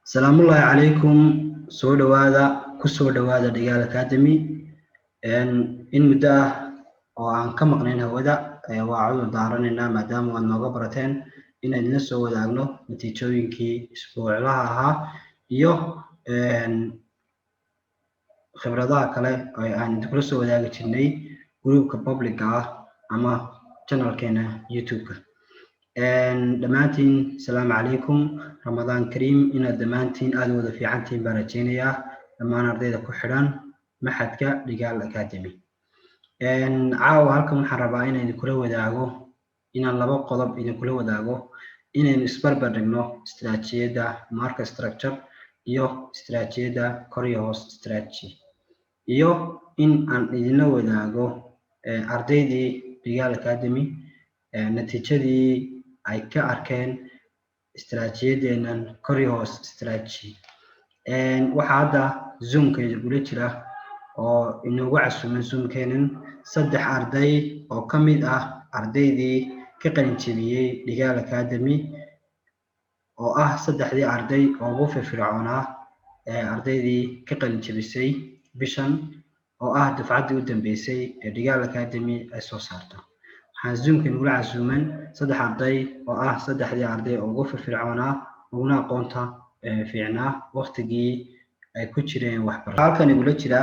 Salaamullaahi calaykum. Soo dhowaada, kusoo dhowaada Dhigaal Academy. In muddo ah oo aan ka maqnayn hawada, waa cudur daaranaynaa, maadaama aad nooga barateen inaan idinla soo wadaagno natiijooyinkii isbuuclaha ahaa iyo khibradaha kale oo aan idinkula soo wadaagi jirnay groupka public-ga ah ama channelkeena YouTube-ka. Dhammaantiin asalaamu calaykum, Ramadaan kariim. Inaad dhammaantiin aada wada fiicantihiin baan rajeynayaa, dhammaan ardayda ku xidhan maxadka Dhigaal Academy. Caawa halkan waxaan rabaa inaan idinkula wadaago, inaan laba qodob idinkula wadaago, inaynu isbarbar dhigno istiraatiijiyadda market structure iyo istiraatiijiyadda kor iyo hoos strategy, iyo in aan idinla wadaago ardaydii Dhigaal Academy natiijadii ay ka arkeen istiraatiijiyadeennan kor iyo hoos strategy. Waxaa hadda Zoomka idingula jira oo inoogu casuuman Zoomkeenan saddex arday oo ka mid ah ardaydii ka qalin jebiyey Dhigaal Academy, oo ah saddexdii arday oo ugu firfircoonaa ardaydii ka qalin jebisay bishan, oo ah dufcaddii u dambeysay ee Dhigaal Academy ay soo saarto. Waxaan Zoomka inagula casuuman saddex arday oo ah saddexdii arday oo ugu firfircoonaa, uguna aqoonta fiicnaa waqtigii ay ku jireen waxbarasho. Halkan igula jira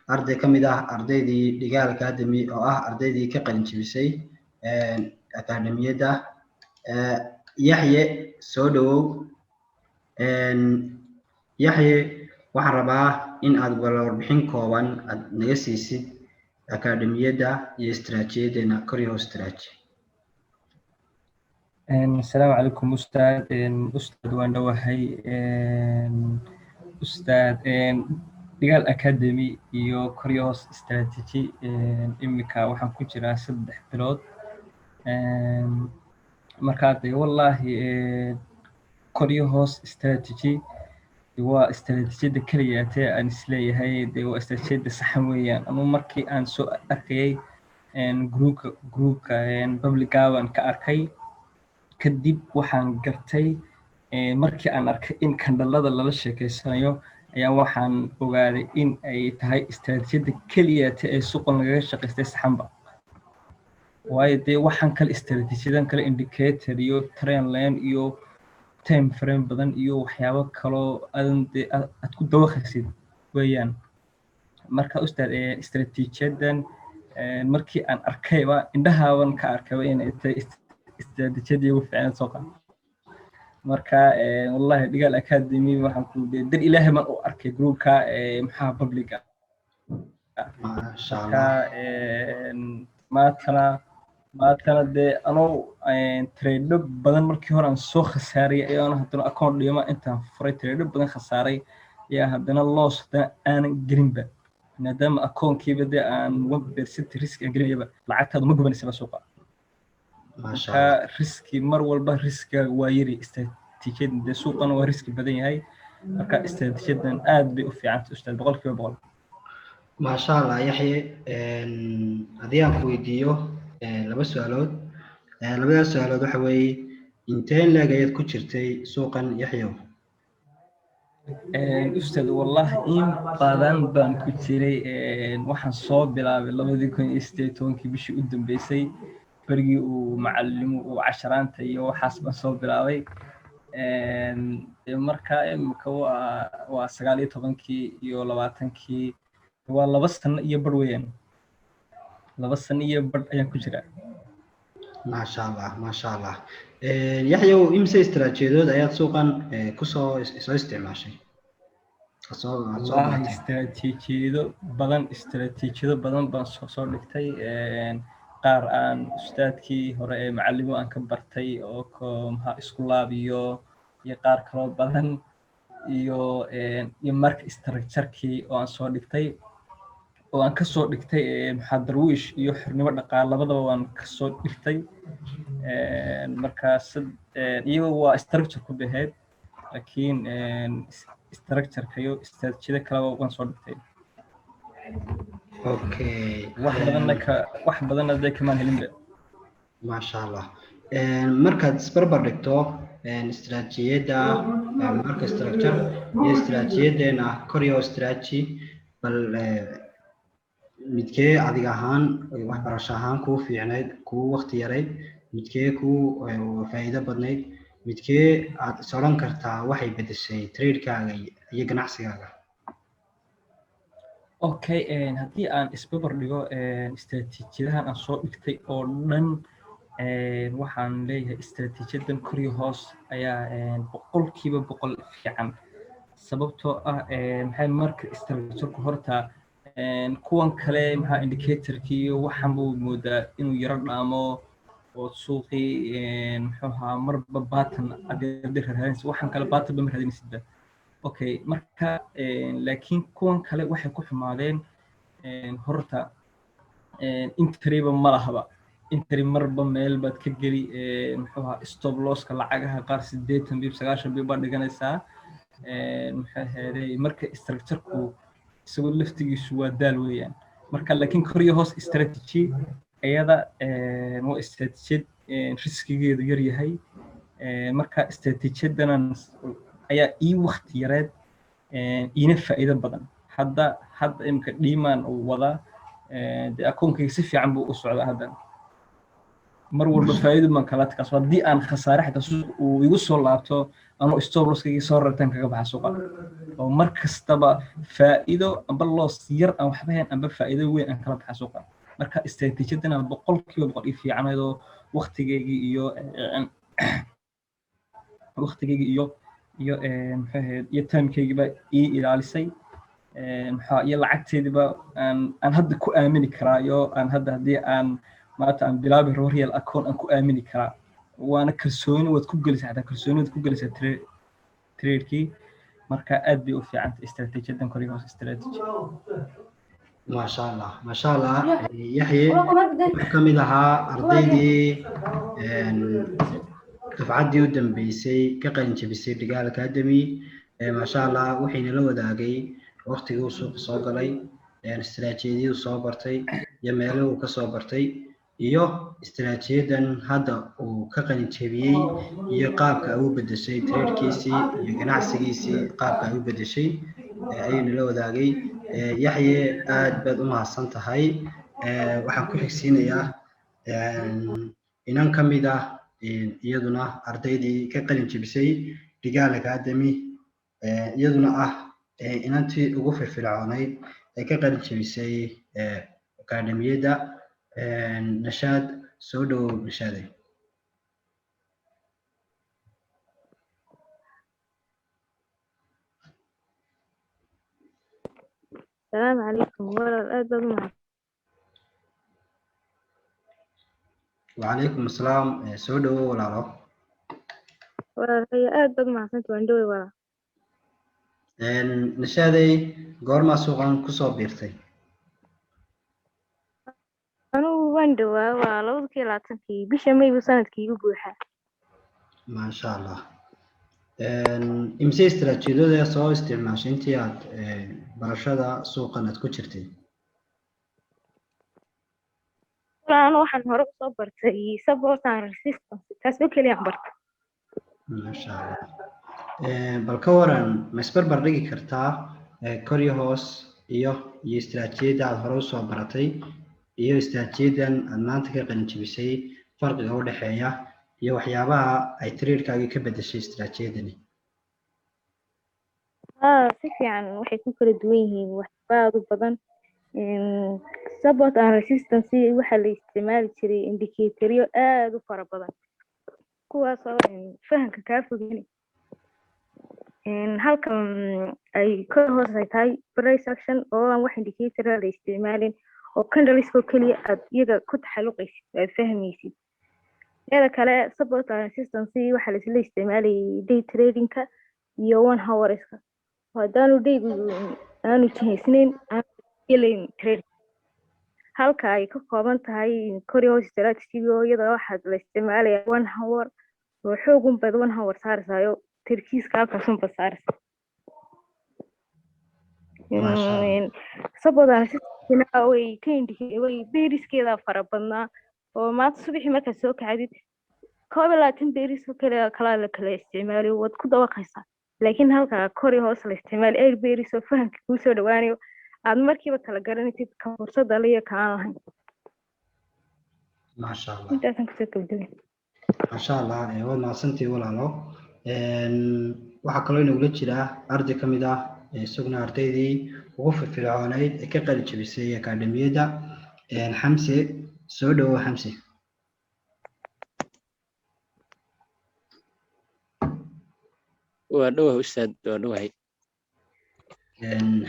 arday ka mid ah ardaydii Dhigaal Academy, oo ah ardaydii ka qalin jebisay akademiyadda. Yaxye, soo dhawow. Yaxye, waxaan rabaa in aad warbixin kooban aad naga siisid akademiyadda iyo istiraatiijiyadeena kor iyo hoos strategy. Asalaamu calaykum, ustaad. Ustaad, waan dhowahay. Ustaad, Dhigaal Academy iyo Koryoos Strategy imika waxaan ku jiraa 3 bilood. Markaa dee wallaahi, Koryoos Strategy waa istaraatiijiyadda keliya tee aan isleeyahay dee waa istaraatiijiyadda saxan weeyaan. Ama markii aan soo arkayay groupka public-ga baan ka arkay. Kadib waxaan gartay, markii aan arkay in candle-ada lala sheekeysanayo, ayaa waxaan ogaaday in ay tahay istaraatiijiyadda keliya te ee suuqan lagaga shaqaystay saxanba. Waayo dee waxaan kale, istaraatiijiyadan kale, indicator iyo trendline iyo time frame badan iyo waxyaabo kaloo adan dee aad ku dawaqaysid weeyaan. Marka ustaad, istaraatiijiyadan markii aan arkayba, indhahaaban ka arkayba inay tahay istaraatiijiyadii ugu fiicneed suuqa. Marka wallahi, Dhigaal Academy waxaan ku dee dar Ilaahay baan u arkay groupka maxaa public-ga. Maasha Marka Allah. Maantana dee anoo trade badan markii hore aan soo khasaariyay, ayaana haddana account dhima intaan furay trade badan khasaaray, ayaa haddana loss haddana aanan gelinba, maadaama accountkiiba dee aan 1% risk aan gelinayaba, lacagtaadu ma gubanaysaba suuqa. Maasha Marka Allah. Riski mar walba riskiga waa yari istaraatiijiyadan, dee suuqana waa riski badan yahay. Marka istaraatiijiyadan aad bay u fiicantay, ustaad, 100%. Maasha Allah. Yaxye, haddii aan ku weydiiyo laba su-aalood, labadaas su-aalood waxa weeye: inteen leeg ayaad ku jirtay suuqan, Yaxyow? Ustaad, wallahi in badan baan ku jiray. Waxaan soo bilaabay 2018-kii, bishii u dambeysay, berigii uu macallimu uu casharaanta iyo waxaas baan soo bilaabay. Marka imika waa 19-kii iyo 20-kii, waa 2 sano iyo bar weeyaan. 2 sano iyo bar ayaan ku jiraa. Maasha Allah, maasha Allah. Yaxyow, imse istaraatiijiyadood ayaad suuqan kusoo soo isticmaashay, soo aad soo Wallahi baratay? Istaraatiijiyado badan baan soo dhigtay. Qaar aan ustaadkii hore ee macallimo aan ka bartay oo maxaa isku laab iyo qaar kaloo badan iyo marka structure-kii oo aan soo dhigtay, oo aan kasoo dhigtay maxaa Darwiish iyo Xornimo Dhaqaale, labadaba waan kasoo dhigtay. Marka iyagoo waa structure ku baheyd, laakiin structure-ka iyo istaraatiijiyado kaleba waan soo dhigtay. Wax badanna dee kamaan helinba. Maasha Allah. Markaad isbarbar dhigto Istaraatiijiyadda market structure iyo istaraatiijiyadeena kor iyo strategy, bal midkee adiga ahaan, waxbarasho ahaan kuu fiicnayd, kuu waqti yarayd, midkee kuu faa'iido badnayd, midkee aad is odhan kartaa waxay bedeshay tradekaaga iyo ganacsigaaga? Okay, haddii aan isbarbar dhigo istaraatiijiyadahan aan soo dhigtay oo dhan, waxaan leeyahay istaraatiijiyadan kor iyo hoos ayaa 100% fiican. Sababtoo ah maxay marka structure-ku horta kuwan kale, maxaa indicatorkii iyo waxan buu moodaa inuu yaro dhaamo oo suuqii, muxuu ahaa, marba pattern aad raadinaysa, waxan kale pattern ba ma raadinaysidba. Okay, marka laakiin kuwan kale waxay ku xumaadeen horta entryba ma lahaba. Entry marba meel baad ka geli, muxuu ahaa, stop losska lacagaha qaar 80 pip, 90 pip baad dhiganaysaa. Muxuu ahaydey, marka structure-ku isagoo laftigiisu waa daal weeyaan. Marka laakiin kor iyo hoos strategy iyada waa istaraatiijiyad riskigeedu yar yahay. Marka istaraatiijiyadanan ayaa ii wakti yareed, iina faa'iido badan. Hadda imika dhiimaan uu wadaa, dee akoonkayga si fiican buu u socdaa. Hadda mar walba faa'iido baan kala takaas. Haddii aan khasaare xitaa suuq uu igu soo laabto, anoo stop losskaygii soo rartaan kaga baxa suuqa, oo mar kastaba faa'iido amba loss yar aan waxba hayn amba faa'iido weyn aan kala baxa suuqa. Marka istaraatiijiyadana 100% ii fiicanaydoo waqtigeygii iyo muxuu ahayd, iyo timekeygiiba ii ilaalisay, maxaa iyo lacagteediiba aan hadda ku aamini karaa, iyo aan hadda haddii aan maanta aan bilaabi rabo real account aan ku aamini karaa. Waana kalsooni waad ku gelisaa, xataa kalsooni waad ku gelisaa tradekii. Marka aad bay u fiicantay istaraatiijiyadan kor iyo hoos strategy. Maasha Allah, maasha Allah. Yaxye wuxuu ka mid ahaa ardaydii dafcaddii u dambeysay ka qalin jebisay Dhigaal Academy. Maasha Allah, waxayna la wadaagay waqtigii uu suuqa soo galay, istaraatiijiyadii uu soo bartay iyo meelihii uu ka soo bartay, iyo istaraatiijiyadan hadda uu ka qalin jebiyey, iyo qaabka ay u bedeshay tradekiisii iyo ganacsigiisii, qaabka ay u bedeshay ayayna la wadaagay. Yaxye, aad baad u mahadsan tahay. Waxaan ku xigsiinayaa inan ka mid ah iyaduna ardaydii ka qalin jebisay Dhigaal Academy, iyaduna ah inantii ugu firfircoonayd ee ka qalin jebisay akademiyadda. Nashaad, soo dhowow Nashaaday. Asalaamu calaykum walaal, aad baad u mahad Wacalaykum asalaam, soo dhowow walaalo. Walaal haya, aad baad u mahadsanta, waan dhowey walaal. Nashaaday, goormaa suuqan kusoo biirtay? Anugu waan dhowaa, waa 2020-kii bisha May buu sanadkii igu buuxaa. Maasha Allah. Imise istaraatiijiyadooda soo isticmaashay intii aad barashada suuqan aad ku jirtay? Walaal, anu waxaan hore usoo bartay support and resistance, taas oo keliyaan bartay. Maasha Allah. Bal ka waran, ma isbarbar dhigi kartaa kor iyo hoos iyo istaraatiijiyadda aad hore usoo baratay iyo istaraatiijiyaddan aad maanta ka qalin jebisay, farqiga u dhexeeya iyo waxyaabaha ay tradekaagii ka bedeshay istaraatiijiyadani? Haa, si fiican. Waxay ku kala duwan yihiin waxba aad u badan. Support and resistance waxaa la isticmaali jiray indicatoryo aad u fara badan, kuwaasoo fahamka kaa fogeyni. Halkan ay kor hoos ay tahay price action oo aan wax indicator la isticmaalin, oo candleska oo keliya aad iyaga ku taxalluqaysid oo aad fahmaysid. Teeda kale, support and resistance waxaa la isla isticmaalayay day tradingka iyo one hourska. Haddaanu daygu aanu jihaysnayn, aanu gelayn trade. Halka ay ka kooban tahay kor iyo hoos strategy oo iyada waxaad la isticmaalaya one hour, oo xoogun baad one hour saaraysayo, tarkiiska halkaas unbaad saaraysa. Maasha Allah. Support and resistance way ka indhi way pairskeeda fara badnaa, oo maanta subaxii markaad soo kacdid 21 pairs oo kale kalaa la kala isticmaaliyo, waad ku dabaqaysaa. Laakiin halka kor iyo hoos la isticmaali eight pairs oo fahamka kuu soo dhawaanayo, aad markiiba kala garanaysid ka fursadda le iyo ka aan lahayn. Maasha Allah. Intaasaan kusoo gabagabay. Maasha Allah, waad mahadsantihi, walaalo. Waxaa kaloo inagula jira arday ka mid ah isaguna ardaydii ugu firfircooneyd ee ka qalin jebisay akaademiyadda, Xamse. Soo dhawow, Xamse. Waa dhowahay, ustaad, waa dhowahay.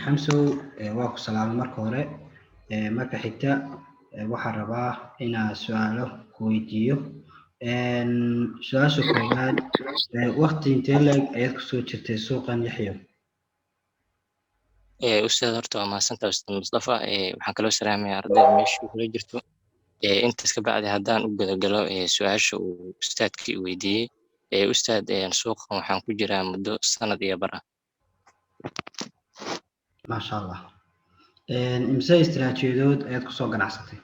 Xamsow, waa ku salaamay marka hore. Marka xigta, waxaan rabaa inaan su-aalo ku weydiiyo. Su-aasha koowaad: waqti intee leeg ayaad kusoo jirtay suuqan, Yaxyo? Ustaad, horta waa mahadsantahay, ustaad Mustafa. Waxaan kaloo salaamayaa ardayda meesha kula jirto. Intaas ka bacdi, haddaan u gudagalo su-aasha uu ustaadkii weydiiyey, ustaad, suuqan waxaan ku jiraa muddo sanad iyo bar ah. Maasha Allah. Imse istiraatiijiyadood ayaad kusoo ganacsatay?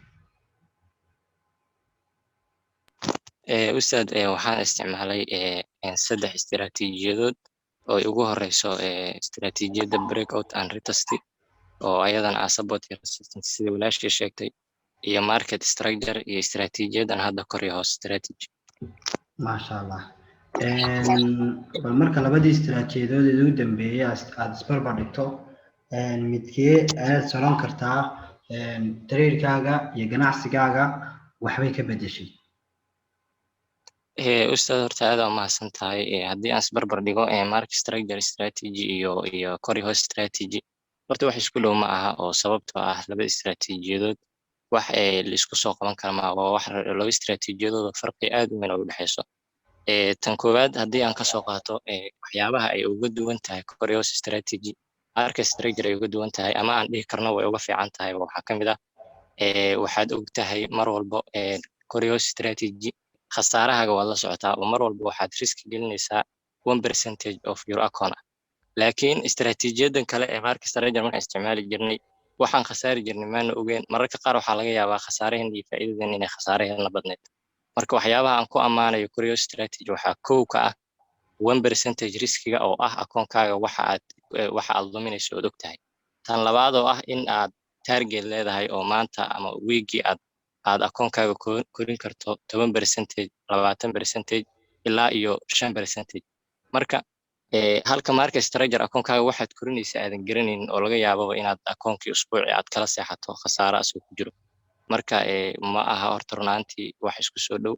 Ustaad, waxaan isticmaalay saddex istiraatiijiyadood oo ay ugu horeyso istiraatiijiyadda breakout and retest, oo ayadana ah support iyo resistance sida walaashii sheegtay, iyo market structure, iyo istiraatiijiyadan hadda kor iyo hoos strategy. Maasha Allah. Bal marka labadii istiraatiijiyadood ee ugu dambeeyay aad isbarbar dhigto, midkee ayaad soron kartaa trade-kaaga iyo ganacsigaaga waxbay ka bedeshay? Ustaad, horta aad aa umahadsan tahay. Haddii aan isbarbar dhigo market structure strategy iyo kor iyo hoos strategy, horta wax isku dhow ma aha, oo sababtoo ah laba istiraatiijiyadood wax la isku soo qaban kara maaha. Waa wax laba istiraatiijiyadood oo farqi aad u weyn oo u dhexeyso. Tan koowaad haddii aan kasoo qaato, waxyaabaha ay uga duwan tahay kor iyo hoos strategy market structure ay uga duwan tahay, ama aan dhihi karno way uga fiican tahay, waxaa ka mid ah waxaad og tahay mar walbo kor iyo hoos strategy khasaarahaaga waad la socotaa, oo mar walba waxaad risk gelinaysaa 1% of your account ah. Laakiin istiraatiijiyadan kale ee market structure markaan isticmaali jirnay, waxaan khasaari jirnay maana ogeen. Mararka qaar waxaa laga yaabaa khasaaraheen iyo faa'iidadeen inay khasaaraheen la badneyd. Marka waxyaabaha aan ku ammaanayo kor iyo hoos strategy waxaa kow ka ah 1% riskiga, oo ah akoonkaaga waxa aad luminayso ood og tahay. Tan labaad oo ah in aad target leedahay, oo maanta ama wiigii aad akoonkaaga korin karto 10%, 20% ilaa iyo 5%. Marka halka market structure akoonkaaga waxaad korinaysa aadan garanaynin, oo laga yaababa inaad akoonkii usbuuci aad kala seexato khasaare asoo ku jiro. Marka ma aha horta runaantii wax isku soo dhow.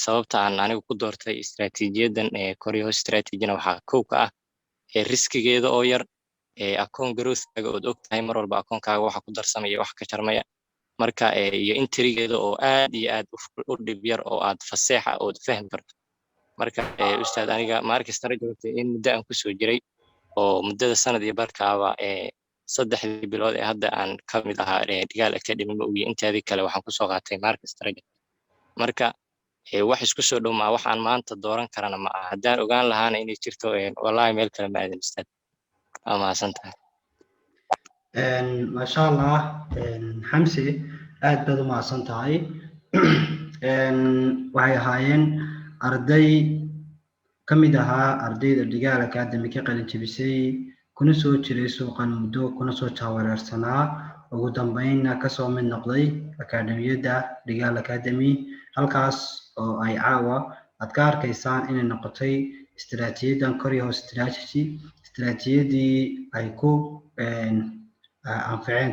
Sababta aan anigu ku doortay istiraatiijiyadan kor iyo hoos strategy-na waxaa kow ka ah riskigeeda oo yar, akoon growth-kaaga ood og tahay mar walba akoonkaaga waxa ku darsamaya, wax ka jarmaya. Marka iyo entry-geeda oo aad iyo aad u dhib yar, oo aad faseexa ood fahmi karto. Marka ustaad, aniga market strategy in muddo aan kusoo jiray, oo muddada sanad iyo barkaaba, 3dii bilood ee hadda aan ka mid ahaa Dhigaal Academy ma ogi, intaadii kale waxaan kusoo qaatay market strategy. Marka wax isku soo dhow maa, waxaan maanta dooran karana ma aha. Haddaan ogaan lahaana inay jirto, wallahi meel kale ma aadin. Ustaad, waa mahadsan tahay. Maasha Allah, Xamse, aad baad u mahadsan tahay. Waxay ahaayeen arday ka mid ahaa ardayda Dhigaal Academy ka qalin jebisay, kuna soo jiray suuqan muddo, kuna soo jaawareersanaa, ugu dambeynna kasoo mid noqday akaademiyadda Dhigaal Academy, halkaas oo ay caawa aad ka arkaysaan inay noqotay istiraatiijiyadan kor iyo hoos strategy istiraatiijiyadii ay ku anficeen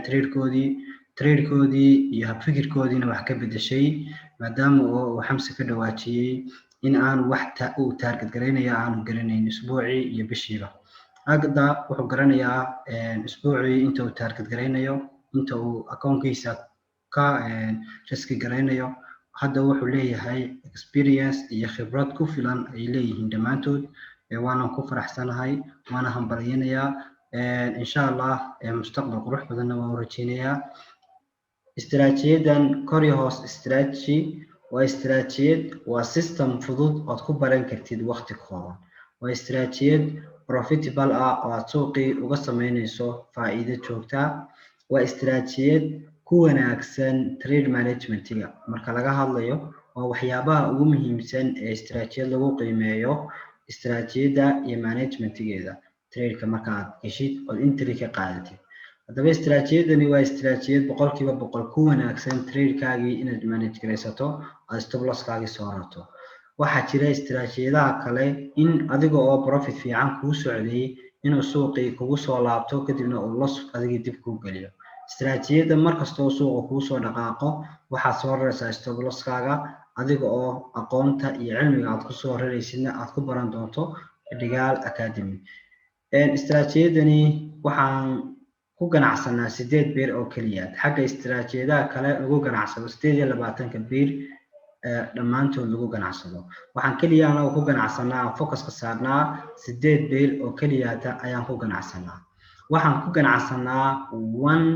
trade-koodii iyo habfikirkoodiina wax ka bedeshay, maadaama oo uu Xamse ka dhawaajiyey in aanu wax uu target garaynaya aanu garanayn isbuucii iyo bishiiba. Hadda wuxuu garanayaa isbuucii inta uu target garaynayo, inta uu akoonkiisa ka riski garaynayo. Hadda wuxuu leeyahay experience iyo khibrad ku filan ay leeyihiin dhammaantood. Waanan ku faraxsanahay, waana hambalyanayaa. Insha Allah mustaqbal qurux badanna waan u rajeynayaa. Istiraatiijiyadan kor iyo hoos strategy waa istiraatiijiyad, waa system fudud ood ku baran kartid waqti kooban. Waa istiraatiijiyad profitable ah oo aad suuqii uga sameynayso faa'iido joogta. Waa istiraatiijiyad ku wanaagsan trade management-iga marka laga hadlayo. Waa waxyaabaha ugu muhiimsan ee istaraatiijiyad lagu qiimeeyo, istaraatiijiyadda iyo managementigeeda tradeka markaad geshid ood entry ka qaadatid. Haddaba istaraatiijiyadani waa istaraatiijiyad 100% ku wanaagsan tradekaagii inaad manage garaysato, aad stop losskaagii soo rarto. Waxaa jira istaraatiijiyadaha kale in adiga oo profit fiican kuu socday inuu suuqii kugu soo laabto, kadibna uu loss adigii dib kuu geliyo. Istaraatiijiyadda markastoo suuqa kuu soo dhaqaaqo, waxaad soo raraysaa stop losskaaga, adiga oo aqoonta iyo cilmiga aad kusoo raraysidna aad ku baran doonto Dhigaal Academy. Istaraatiijiyadani waxaan ku ganacsanaa sideed pair oo keliya, xagga istaraatiijiyadaha kale lagu ganacsado 28-ka pair dhammaantood lagu ganacsado. Waxaan keliya anagu ku ganacsanaa, focuska saarnaa sideed pair oo keliyata ayaan ku ganacsanaa. Waxaan ku ganacsanaa one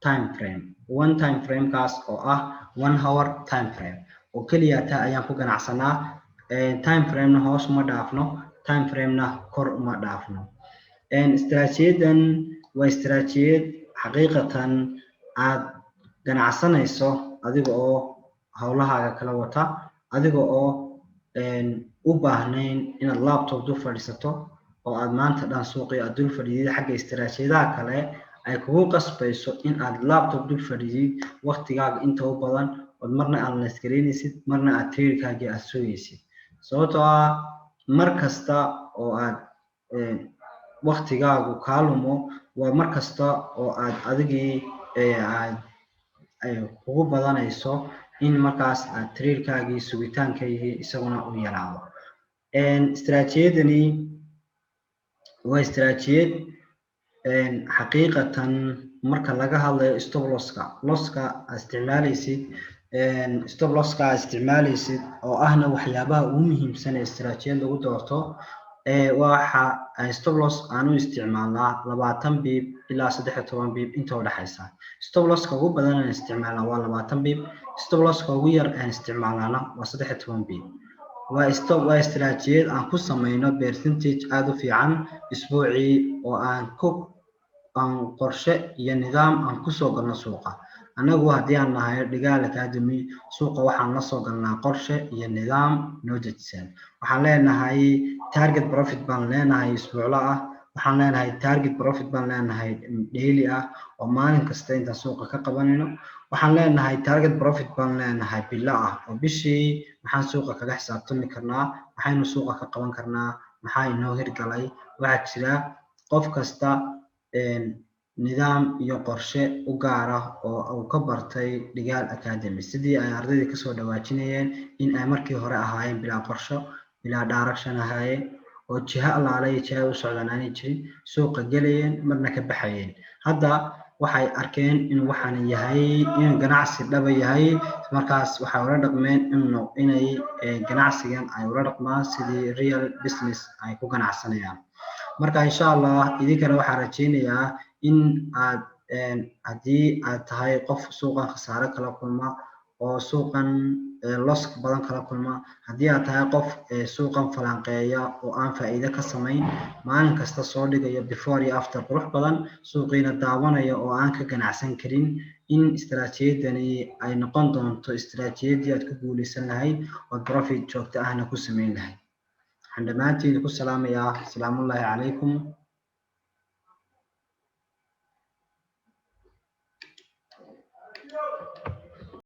time frame, one time framekaas oo ah 1 hour time frame oo keliyata ayaan ku ganacsanaa. Time framena hoos uma dhaafno, time framena kor uma dhaafno. Istaraatiijiyadan waa istaraatiijiyad xaqiiqatan aad ganacsanayso adiga oo howlahaaga kala wata, adiga oo u baahnayn inaad laptop dul fadhiisato oo aad maanta dhan suuqii aad dul fadhidid, xagga istaraatiijiyadaha kale ay kugu qasbayso in aad laptop dul fadhidid waqtigaaga inta u badan, ood marna analyse garaynaysid, marna aad tradekaagii aad sugaysid, sababtoo ah mar kasta oo aad waqtigaagu kaa lumo waa mar kasta oo aad adigii aad kugu badanayso in markaas aad tradekaagii sugitaankaygii isaguna u yaraado. Istaraatiijiyadani waa istaraatiijiyad xaqiiqatan marka laga hadlayo stop losska aad isticmaalaysid, stop losska aad isticmaalaysid oo ahna waxyaabaha ugu muhiimsan ee istaraatiijiyad lagu doorto. Waxa stop loss aan u isticmaalnaa 20 pip ilaa 13 pip inta u dhaxaysa. Stop losska ugu badan aan isticmaalnaa waa 20 pip, stop losska ugu yar aan isticmaalnaana waa 13 pip. Waa istaraatiijiyad aan ku samayno percentage aada u fiican isbuucii, oo aan qorshe iyo nidaam aan kusoo galno suuqa. Annagu haddii aan nahay Dhigaal Academy, suuqa waxaan la soo galnaa qorshe iyo nidaam noo dejisan. Waxaan leenahay target profit baan leenahay isbuuclo ah, waxaan leenahay target profit baan leenahay daily ah oo maalin kasta intaan suuqa ka qabanayno. Waxaan leenahay target profit baan leenahay bilo ah, oo bishii maxaan suuqa kaga xisaabtami karnaa, maxaynu suuqa ka qaban karnaa, maxaa inoo hirgalay. Waxaa jira qof kasta nidaam iyo qorshe u gaar ah oo uu ka bartay Dhigaal Academy, sidii ay ardaydii kasoo dhawaajinayeen in ay markii hore ahaayeen bilaa qorsho, bilaa direction ahaayeen, oo jiho allaale iyo jiha u socdaan aanay jirin, suuqa gelayeen marna ka baxayeen. Hadda waxay arkeen inuu waxaan yahay inuu ganacsi dhaba yahay. Markaas waxay ula dhaqmeen inay ganacsigan ay ula dhaqmaan sidii real business ay ku ganacsanayaan. Marka insha Allah idinkana waxaan rajeynayaa in aad, haddii aad tahay qof suuqan khasaare kala kulma oo suuqan loss badan kala kulma, haddii aad tahay qof suuqan falanqeeya oo aan faa'iido ka samayn, maalin kasta soo dhigayo before iyo after qurux badan, suuqiina daawanaya oo aan ka ganacsan karin, in istaraatiijiyadani ay noqon doonto istaraatiijiyaddii aad ku guuleysan lahayd ood profit joogto ahna ku samayn lahayd. Waxaan dhammaantiin ku salaamayaa asalaamullaahi calaykum.